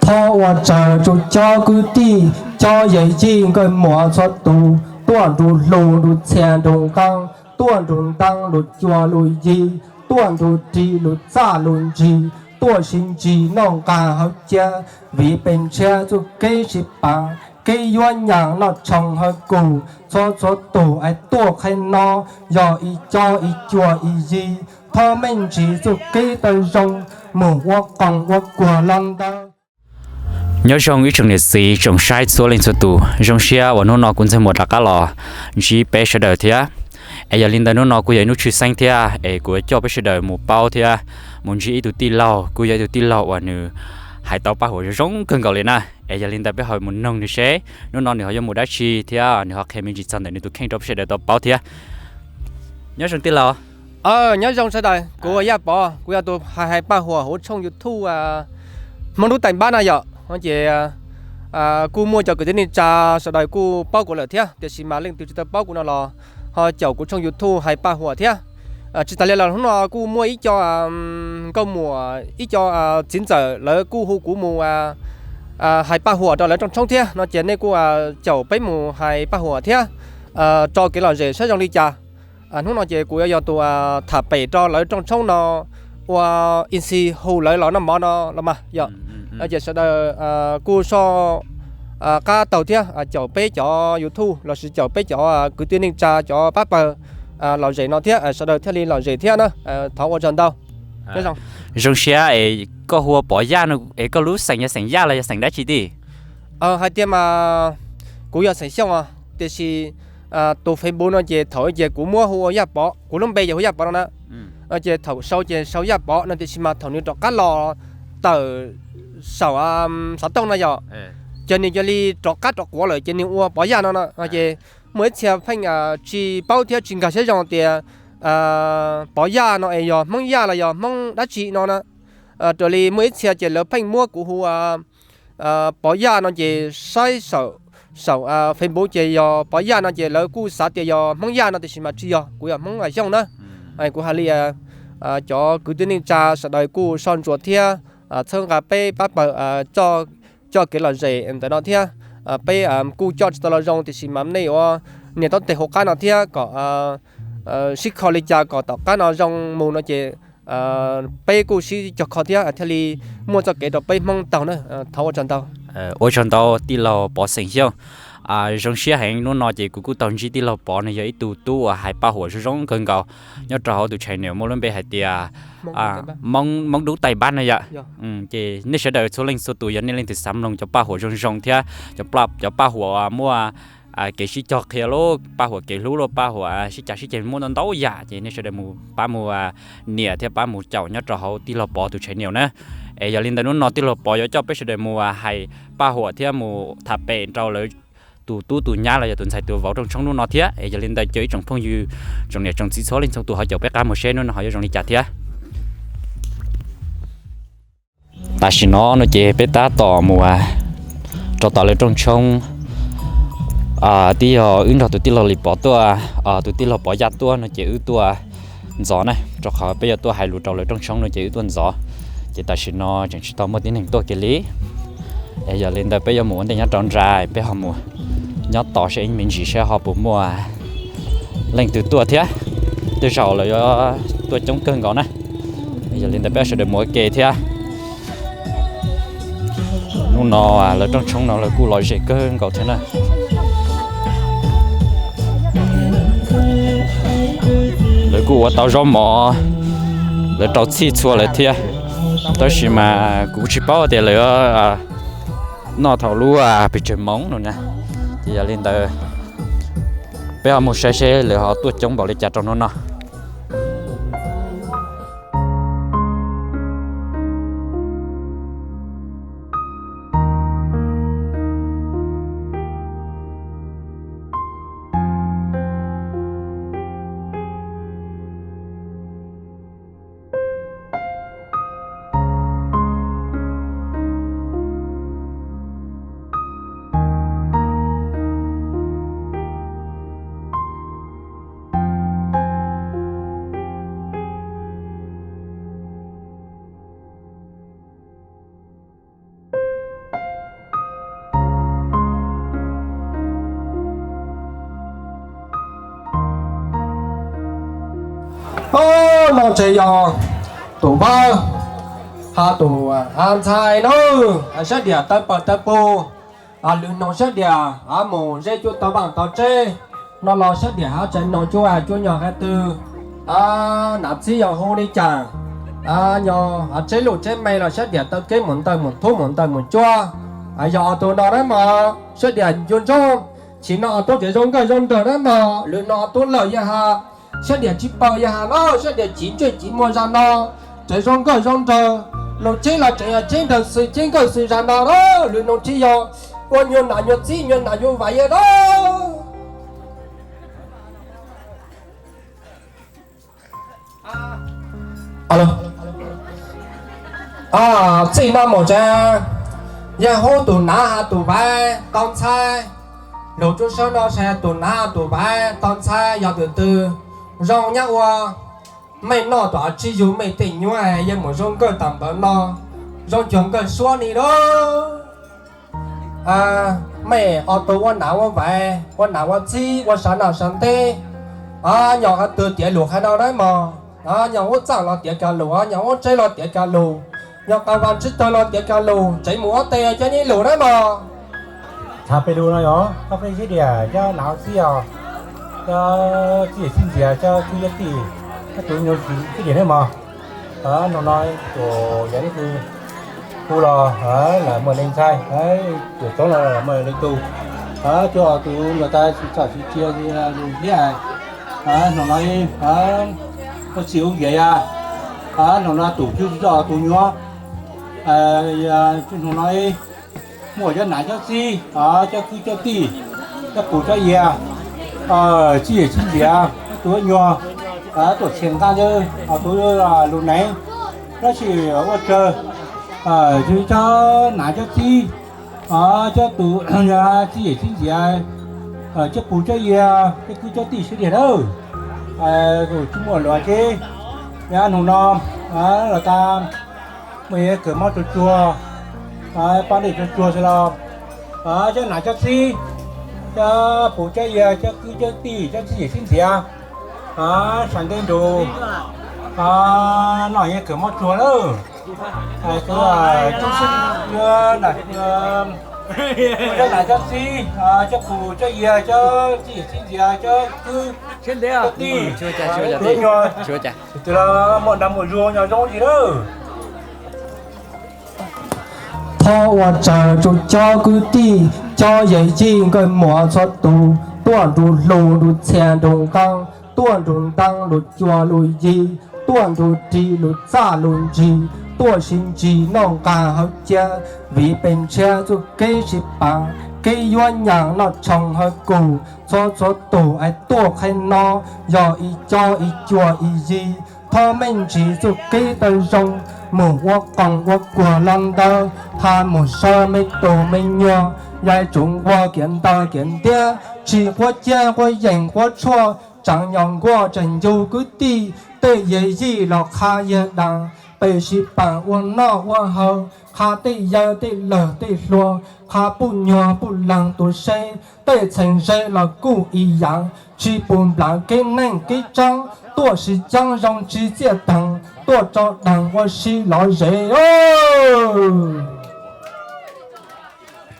Thov ua tsaug rau cov kwv tij, cov yawm yij nkawd muam txhua tus, tuaj nrug hlu nrug txhia nrug nqeeb, tuaj nrug nteeb lug cua lug yig, tuaj nrug rig lug txaj lug ntsig, tuaj sib ntsig noj nqaij hauv ciab, vim pes ntshiab txuj kev sib pab, kev yuav nyaam noj tshoo hawv kug, txhua txhua tug es tuaj qheb no, yog ib co ib cuag ib yig, thov me ntsis txuj kev tawg zoo, moog ua qoom ua kuag lug ntawd. Nyob zoo ib tsoom niam txiv tsoom saib txhua leej txhua tus, zoo siab uas hnub no kuv Ntxawg Muas rov qab los ntsib peb sawv daws thiab. Es yog li ntawd hnub no kuj yog ib hnub tshwj xeeb thiab es kuv yuav coj peb sawv daws mus paub thiab mus ntsib ib tug tij laug, kuj yog ib tug tij laug uas nws hais tau paj huam zoo zoo kawg nkaus li na. Es yog li ntawd peb ho mus noog nws seb hnub no nws ho yuav mus dab tsi thiab nws ho qhia me ntsis txog ntawm nws tus kheej rau peb sawv daws tau paub thiab. Nyob zoo tij laug. Nyob zoo sawv daws, kuv ua Yaj Pov, kuv yog tus hais hais paj huam hauv tshooj YouTube Hmoob Dub Tais Npab no yom. Ces kuj muaj cov kwv tij neej tsa sawv daws kuj paub kuv lawm thiab, tiam sis mas leej twg tsis tau paub kuv no los ho caum kuv tshooj YouTube hais paj huam thiab. Tsis tas li los hnub no kuj muaj ib co nkauj muam ib co txiv ntxawm lawv kuj hu kuv mus hais paj huam rau lawv rooj tshoob thiab no ces nej kuj caum peb mus hais paj huam thiab tso kev lom zem saib zoo li cas. Hnub no ces kuv yuav yog tus tham pem rau lawv rooj tshoob no ua ib ntxhi hu lawv los noj mov no los mas yom. Ces sawv daws kuj soj qab taug thiab caum peb cov YouTube lossis caum peb cov kwv tij neej tsa cov pab pawg lom zem no thiab sawv daws thiaj li lom zem thiab na. Thov ua tsaug ntau. Zoo siab es koj hu ua Pov Yaj no es koj lub xeem yog xeem Yaj los yog xeem dab tsi tij? Hais tias mas kuv yog xeem Xyooj os, tiam sis tus Facebook no ces thaum ub ces kuv muab hu ua Yaj Pov, kuv lub npe ces hu Yaj Pov no na. Ces thaum sau ces sau Yaj Pov no tiam sis mas thaum nws rov qab los tawm saum xov tooj no yom, ces nws cia li rov qab rov quav lawm ces nws ua Pov Yaj no no ces muaj ib txhia pheej tsis paub thiab tsis nkag siab zoo tias Pov Yaj no es yog Hmoob Yaj los yog Hmoob dab tsi no na. Raws li muaj ib txhia ces lawv pheej muab kuv hu Pov Yaj no ces saib saum Facebook ces yog Pov Yaj no ces lawv kuj xav tias yog Hmoob Yaj no tiam sis mas tsis yog, kuv yog Hmoob Xyooj na. Kuv hais li cov kwv tij neej tsa sawv daws kuj soj ntsuam thiab txhawb nqa peb pab pawg coj kev lom zem ntawm no thiab. Peb kuj coj tsis tau los zoo tiam sis mas nej yuav nias taub teg hauv qab no thiab kom sib kho li cas kom tom qab no zoo mus no ces peb kuj sib cog kho thiab thiaj li muaj txoj kev rau peb Hmoob taug na. Thov ua tsaug ntau. Ua tsaug ntau tij laug Pov xeem Xyooj. Zoo siab heev, hnub no ces kuv kuj tau ntsib tij laug Pov, nws yog ib tug tub uas hais paj huam zoo zoo kawg nkaus nyob rau hauv tus channel muaj lub npe hais tias Hmoob Dub Tais Npab no yom. Ces nej sawv daws txhua leej txhua tus yog nej leej twg xav mloog cov paj huam zoo zoo thiab cov paj huam muaj kev sib cog qhia lub paj huam kev hlub lub paj huam sib cav sib ceg muaj ntau ntau yam ces nej sawv daws mus pab mus nias thiab pab mus caum nyob rau hauv tij laug Pov tus channel na. Es yog li ntawd hnub no tij laug Pov yuav coj peb sawv daws mus hais paj huam thiab mus tham pem rau lawv tus tub tus nyab los yog tus ntxhais tus vauv rooj tshoob hnub no thiab. Es yog li ntawd caw ib tsoom phooj ywg tsoom niam tsoom txiv txhua leej txhua tus ho caum peb qab mus seb hnub no ho yuav zoo li cas thiab. Tam sim no no ces peb tab tom mus rau tom lawv rooj tshoob. Twb yog wb nrog tus tij laug Lis Pov tuaj, tus tij laug Pov Yaj tuaj no ces wb tuaj ntxov na, rau qhov peb yuav tuaj hais lus rau lawv rooj tshoob no ces wb tuaj ntxov. Ces tam sim no tseem tsis tau muaj tib neeg tuaj kiag li. Yog li ntawd peb yuav mus ua ntej nyob rau nra, peb ho mus nyob tos seb ib me ntsis seb ho puas muaj leej twg tuaj thiab. Tej zaum lawv yuav tuaj coob kawg nkaus na. Yog li ntawd peb sawv daws mus ua ke thiab. Hnub no lawv rooj tshoob no lawv kuj lom zem kawg nkaus thiab na. Lawv kuj ua tau zaub mov, lawv rau txhij txhua lawm thiab. Tab sis mas kuv tsis paub tias lawv noj thaum lub pes tsawg moos no na. Ces yog li ntawd peb ho mus saib seb lawv ho tuaj coob npaum li cas rau hnub no. Ob, no ces yog tus vauv hos tus ntxhais no, sab diam taw pawg taw pus, lwm hnub sab diam mus zeb cuab tau vaaj tau tseb, no los sab diam hab tseem noog cuab cuab nyog hab twg, nam txib yog hu li cas, nyog tseb luj tseb me los sab diam taw kev mus ntaws mus thub mus ntaws mus cuab. Yog ob tug no na mog sab diam ncu ntsoog, tsis no ob tug ces zoo nkauj zoo nraug na mog, lwm hnub ob tug lawm yog has, sab diam tsis paub yog has na, sab diam tsis ntsej tsis muag zag no, tseem zoo nkauj zoo nraug, lub tsheb los tseem yog tsheb nraug xwb, tsheb nkauj xwb zag no na, lwm hnub tsis yog ua nyuag nam nyuag txib nyuag nam nyuag vaiv yog na. Txij no mus tsev, yeej hu tus nam hos tus vaiv tau ntxhais, lug tsuj sab no saib tus nam hos tus vaiv tau ntxhais yog tus twg zoo nyob ua mej noj tom tsib yug mej tej nyuas, yeej mus zoo nkauj tag npaum no, zoo cuag nkauj suab ni lauj. Mej ob tug ua nam ua vaiv, ua nam ua txib, ua sav nam sav nteb, nyog hab twg tiav lus hais no na mog, nyog ua txaaj los tiav cov lus, nyog ua tseb los tiav cov lus, nyog qas vas tsib taug los tiav cov lus, tseem mus ob teg cov nyiaj lus na mog. Txhav peb lus no yog koj peb sab diam cov nam txib os, cov txib yawm txib ntxias, cov kwv cov tij, cov tus nyuas sab diam na mog. Hnub no tus yog ib tug hu los lawm muaj leej ntxhais, tus txoob los lawm muaj leej tug, coj tus nyuas tas tsis txhom tsis cia lus thiab. Hnub no ua txij ua nkias yog, hnub no tus twb tsis coj tus nyuas, hnub no muaj cov nam cov txib, cov kwv cov tij, cov pus cov yas, txib yawm txib ntxias, tus nyuas tuaj txhia nqaj ntawd, tus lus neev, tab sis ua tsaug, cov nam cov txib, cov tus txib yawm txib ntxias, cov pus cov yas, cov kwv cov tij sab diam na, kuv tsis muaj lus ces, hnub no los tas muaj kawm mob tsuag tsuag, pab dej tsuag tsuag xwb los, cov nam cov txib, cov pus cov yas, cov kwv cov tij, cov txib yawm txib ntxias, sawv ntej nrug noj yeeb kawm mob tsuag lawm. Cov nam cov txib, cov pus cov yas, cov txib yawm txib ntxias, cov kwv cov tij, tus nyuas, tus los muaj dag muaj zug nyob zoo tsis lawm. Thov ua tsaug rua cov kwv tij, cov yawm yij nkawd muam txhua tus tuaj nrug hlub nrug txhia nrug nqaa, tuaj nrug ntaab lug cua lug yig, tuaj nrug ris lug txaj lug ntsig, tuaj sib ntsig noj nqaa hawv ciab, vim peb ntshiab txuj kev sib paab, kev yuav nyaam noj tshoo hawv kug. Txhua txhua tug es tuaj qheb no, yog ib co ib cuag ib yig, thov mej ntsib txuj kev tawg zoo, moog ua qoom ua kuag los ntawd, has moog saib mej tug mej nyuas, yog tsuas nquag kiav ntaug kiav ntiab, tsis quav ciab quav yees quav tshuaj, tsaam nyom nkuaj tsaam ncu kwv tij, tej yawm yij los qha yawg daas, peb sib paab ua noj ua haus, qha tej yawg tej lawg tej hluas, qha puj nyuag puj laag tuaj seb, tej txheej ze los kuj ib yaam, tsis pum nplaam kev neej kev tsaav, tuaj sib caab zoo tsis txiaj taag, tuaj tso daag ua si lov zes.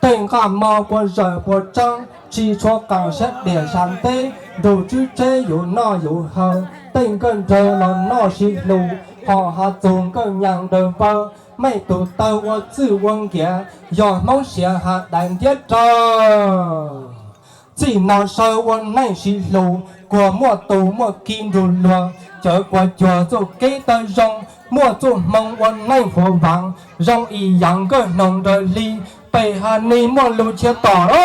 Tej nqaj mog puas zawm puas tsaab, tsis tshua qaam sab diam sab nteb, nrug tswb tseb yus noj yus haus, tej nkawj nraug los noj sib hlub, hom has txug nkawj nyaam nraug vawg, mej tug tawg ua txwj ua nkiav, yog Hmoob siav has dais ntiab rag. Txij no sawv ua neej sib hlub, kuas muaj tug muaj ki nrug luag, cawv kuas cuag txuj kev tawg zoo, muaj txuj hmoo ua neej huam vaam, zoo ib yaam nkawj hnoos nrawg hli, peb has ni muaj lug chiav tom lauj.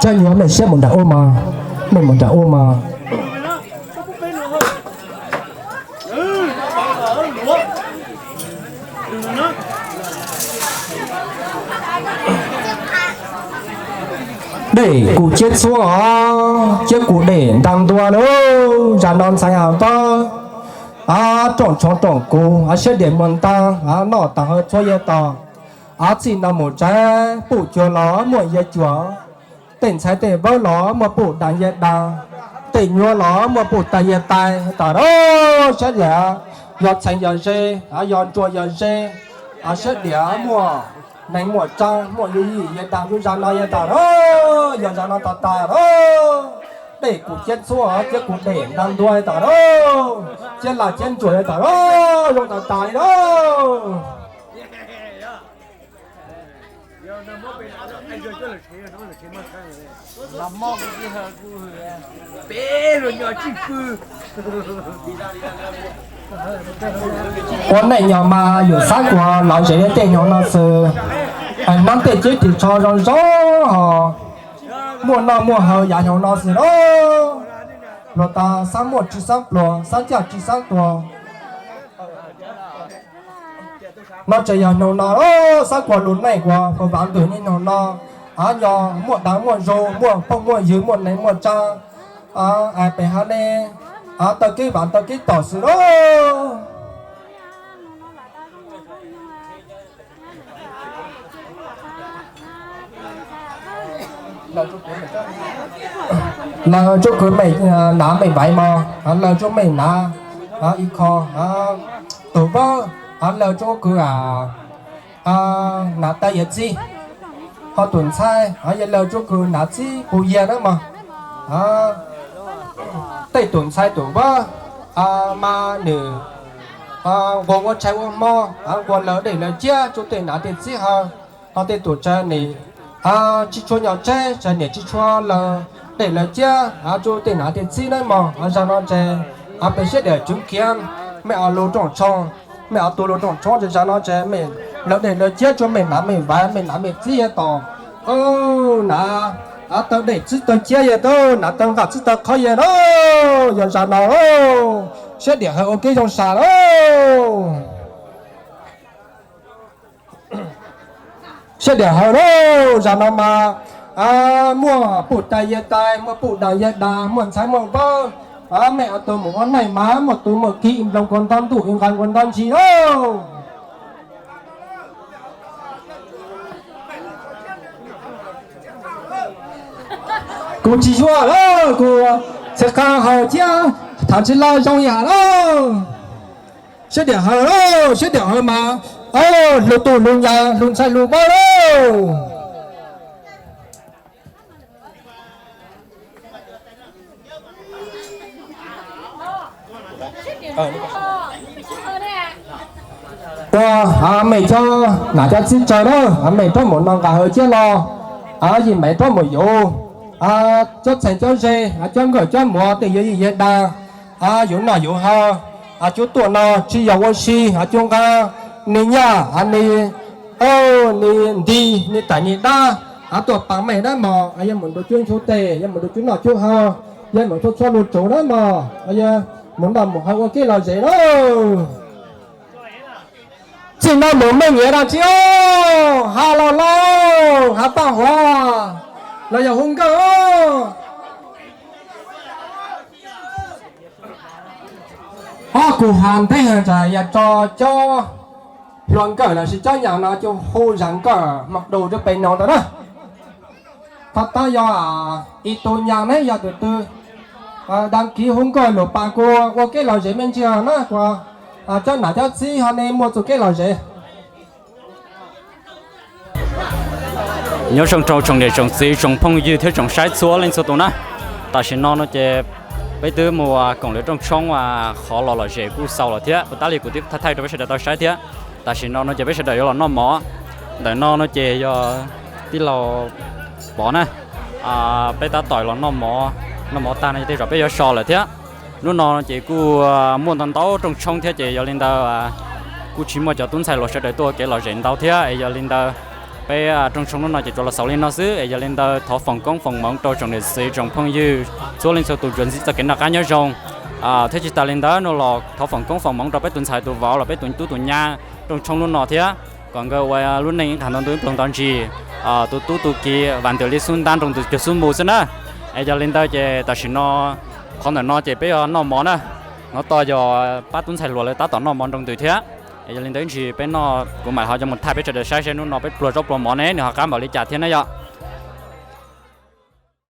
Txawm yuav mej siab mus nram ub mog, mej mus nram ub mog. Tus no, Dej kuv ciab txhua os, ciab kuv dej nta ntua lauj, zam no ntxhais Vam Vab, rooj tshoob rooj kuv, siab diam muag nta, noj tag hawv txhua yav tog, txij no mus tsev, pum cuag los muaj yav cuag, tej ntxhais tej vauv los muaj pum dam yav dam, tej nyuag los muaj pum tais yav tais tas lauj, siab diam yog txheem yog ze, yog ntsuag yog ze, siab diam muaj neeg muaj tsav, muaj yav yim yav dam lub zam no yav tas lauj, yog zam no tas tas lauj. Dej kuv ciab txhua, ciab kuv dej nta ntua tas lauj, ciab laj ciab ntsuag tas lauj, zoo tas tas li lauj. Ua neej nyob mas yus xav kuas lom zem tej nyuag no xwb, hnub tej cev ris tsho zoo zoo hos, muaj noj muaj haus yav nyuag no xwb lauj. Luag tas xav muaj tsis xav pluag, xav caj tsis xav tuag. No tseem yog nyuag no, xav kuas lub neej kuas puas vam ntws niaj nyuag no, yog muaj dab muaj zoo, muaj phooj muaj ywg, muaj neeg muaj tsav, pem hav ne, taw kev vam taw kev tom xwb lauj. Lawv tsuab kwv mej nav mej vaiv mog, lawv tsuab mej nav ib kho, tus vab, lawv tsuab kwv nav taw yam txib, ho tus ntxhais yog lawv tsuab kwv nav txib puv yag na mog. Tej tus ntxhais tus vab mas nws nquag ua tshais ua hmo, nquag lawv dej lawv ciab tsuab tej nav tej txib haw, ho tej tus tsev niam tsis tshua nyob tsev, tsev niam tsis tshua lawv dej lawv ciab tsuab tej nav tej txib na mog. Zam no ces peb siab diam tswv kiag mej ob lub rooj tshoob, mej ob tug lub rooj tshoob, zam no ces mej lawv dej lawv ciab tsuab mej nav mej vaiv, mej nav mej txib yag tom, nav taw dej txib taw ciab yag tau, nav taw nqaj txib taw qhov yag na. Yog zam no siab diam haw ua kev zoo sas lauj. Siab diam haw lauj, zam no mas muaj pum tais yag tais, muaj pum dam yag dam, muaj ntxhais muaj vauv, mej ob tug mus ua neej mas muaj tus muaj kiv nploos kua nto ntuj, nqas kua nto ntsis lauj. Kuv tsis yuav lawm, kuv txhais qab hau thiab tham tsis laj zoo yam lauj. Siab diam haw lauj, siab diam haw mas, hlub tus hlub nyab hlub ntxhais hlub vauv lauj. Ua mej cov nam cov txiv tsaws na, mej rov mus no nqa hawv ciab los, yim mej rov mus yuav cov txheem cov ze, cov nkawm cov muam tej yawg yij yawg dab, yuav noj yuav haus, cuab tuaj no tsis yog ua si, cuab nqa, nws nyaj, nws, nws nti, nws tais nws dab, tuaj paas mej dab mog, yog mus nrug cuab nchuv tes, yog mus nrug cuab noj cuab haus, yog mus txhua txhua lug tsaus dab mog, yog mus noj mus haus ua kev lom zem lauj. Txij no mus mej nyiam dab tsi os? Has los lauj, has paj huam los yog hu nkawj. Ho kuv has ntev heev, yog tso cov hluas nkauj lossis cov nyab no coj hu zaj nkauj hmo du rau peb noog ntawd na. Thov tau yog ib tug nyab ne yog tus twg, dag kiv hu nkauj lus pab kuv ua kev lom zem me ntsis na, kuas cov nam cov txiv ho nej muaj txuj kev lom zem. Nyob zoo rau tsoom niam tsoom txiv tsoom phooj ywg thiab tsoom saib txhua leej txhua tus na. Tam sim no no ces peb twb mus koom lawv rooj tshoob qhov los lom zem kuj xaus lawm thiab, puas tab li kuv twb thaij thaij rau peb sawv daws tau saib thiab. Tam sim no no ces peb sawv daws yuav los noj mov. Ntawm no no ces yog tij laug Pov na, peb tab tom los noj mov, noj mov tag no tej zaum peb yuav so lawm thiab. Hnub no ces kuj muaj ntau ntau rooj tshoob thiab ces yog li ntawd kuj tsis muaj cov tub ntxhais hluas sawv daws tuaj kev lom zem ntau thiab es yog li ntawd peb rooj tshoob hnub no ces tsuas los xaus li no xwb es yog li ntawd thov foom koob foom hmoov rau tsoom niam txiv tsoom phooj ywg txhua leej txhua tus tsuas ntxiv txoj kev noj qab nyob zoo thiab tsis tas li ntawd no los thov foom koob foom hmoov rau peb tus ntxhais tus vauv los peb tus tub tus nyab rooj tshoob hnub no thiab kom nkawd ua lub neej ib qag nto ntuj ib pluag nto ntsis. tus tub tus kiv vas ntws li xub ntab nroo ntws cuag xub mus xwb na. Es yog li ntawd ces tam sim no qhov ntawm no ces peb yuav noj mov na. Nov tos yog pab tub ntxhais hluas lawv tab tom noj mov nroo ntws thiab. Es yog li ntawd ib ntsis peb noj kuv mam ho coj mus thaij peb sawv daws saib seb hnub no peb pluag zaub pluag mov ne nws ho qab npaum li cas thiab na yom.